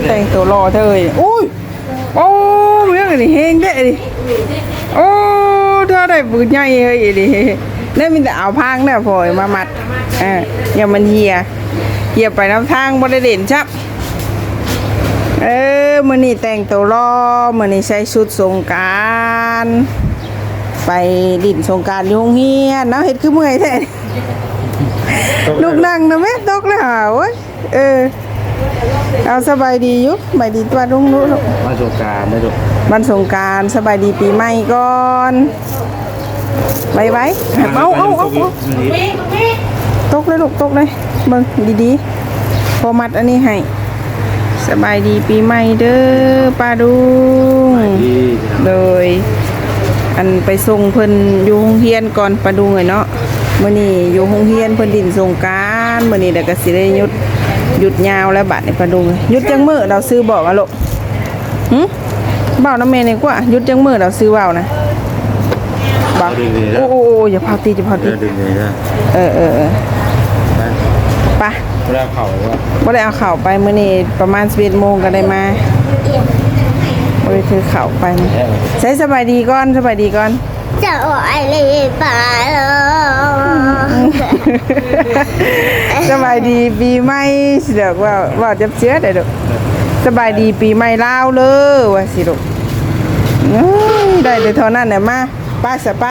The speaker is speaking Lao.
ແຕ່ງໂຕຫຼໍ່ເທີຍ ໂອ້ຍ ໂອ້ ເລື່ອງນີ້ແຮງແທ້ນີ້ ໂອ້ ຖ້າໄດ້ປືນໃຫຍ່ເຮີ້ຍນີ້ ແນວມີແຕ່ເອົາພາງແນວພໍມາມັດ ເອີ ຢ່າມັນເຫ່ຍ ເຫ່ຍໄປນຳທາງ ບໍ່ໄດ້ເຫຼັ້ນຊ້ຳ. ເອີ ມື້ນີ້ແຕ່ງໂຕຫຼໍ່ ມື້ນີ້ໃສ່ຊຸດສົງການ ໄປຫຼິ້ນສົງການຢູ່ໂຮງຮຽນເນາະ ເຮັດຄືເມື່ອຍແທ້ ລຸກນັ່ງນະແມ່ ຕົກແລ້ວຫາ ໂອ້ຍ. ເອີ ເອົາ ສະບາຍດີຢູ່ ສະບາຍດີຕົວະລຸງລູກ ວັນສົງການເດີລູກ ວັນສົງການ ສະບາຍດີປີໃໝ່ກ່ອນ ໄວໆ ເອົາ ເອົາ ເອົາ ເອົາ ຕົກເລີຍລູກ ຕົກເລີຍ ເບິ່ງດີໆ ພໍ່ມັດອັນນີ້ໃຫ້ ສະບາຍດີປີໃໝ່ເດີປ້າລຸງ ສະບາຍດີ ໂດຍ ອັນໄປສົ່ງເພິ່ນຢູ່ໂຮງຮຽນກ່ອນປ້າລຸງເອີຍເນາະ ມື້ນີ້ຢູ່ໂຮງຮຽນເພິ່ນຫຼິ້ນສົງການ ມື້ນີ້ແລ້ວກໍຊິໄດ້ຢຸດ ຢຸດຍາວແລ້ວບາດນີ້ປ້າລຸງເອີຍ ຢຸດຈັກມື້ລາວຊື່ບອກອະລູກ ຫຶ ເວົ້ານຳແມ່ນີ້ກວ່າ ຢຸດຈັກມື້ລາວຊື່ເວົ້ານະ ບອກ ໂອ້ໆໆ ຢ່າພາວຕີ ຢ່າພາວຕີ ເອີ ເອີໆ ໄປ ບໍ່ໄດ້ເອົາເຂົ້າ ບໍ່ໄດ້ເອົາເຂົ້າໄປ ມື້ນີ້ປະມານສິບເອັດໂມງກໍໄດ້ມາ ບໍ່ໄດ້ຖືເຂົ້າໄປ ໃສ ສະບາຍດີກ່ອນ ສະບາຍດີກ່ອນ ສະບາຍດີປີໃໝ່ ຊິດອກ ເວົ້າ ເວົ້າຈັບເຊືອໄດ້ດອກ ສະບາຍດີປີໃໝ່ລາວເລີ ວ່າຊິດອກ ເອີຍ ໄດ້ແຕ່ເທົ່ານັ້ນແຫຼະ ມາ ໄປຊະ ໄປ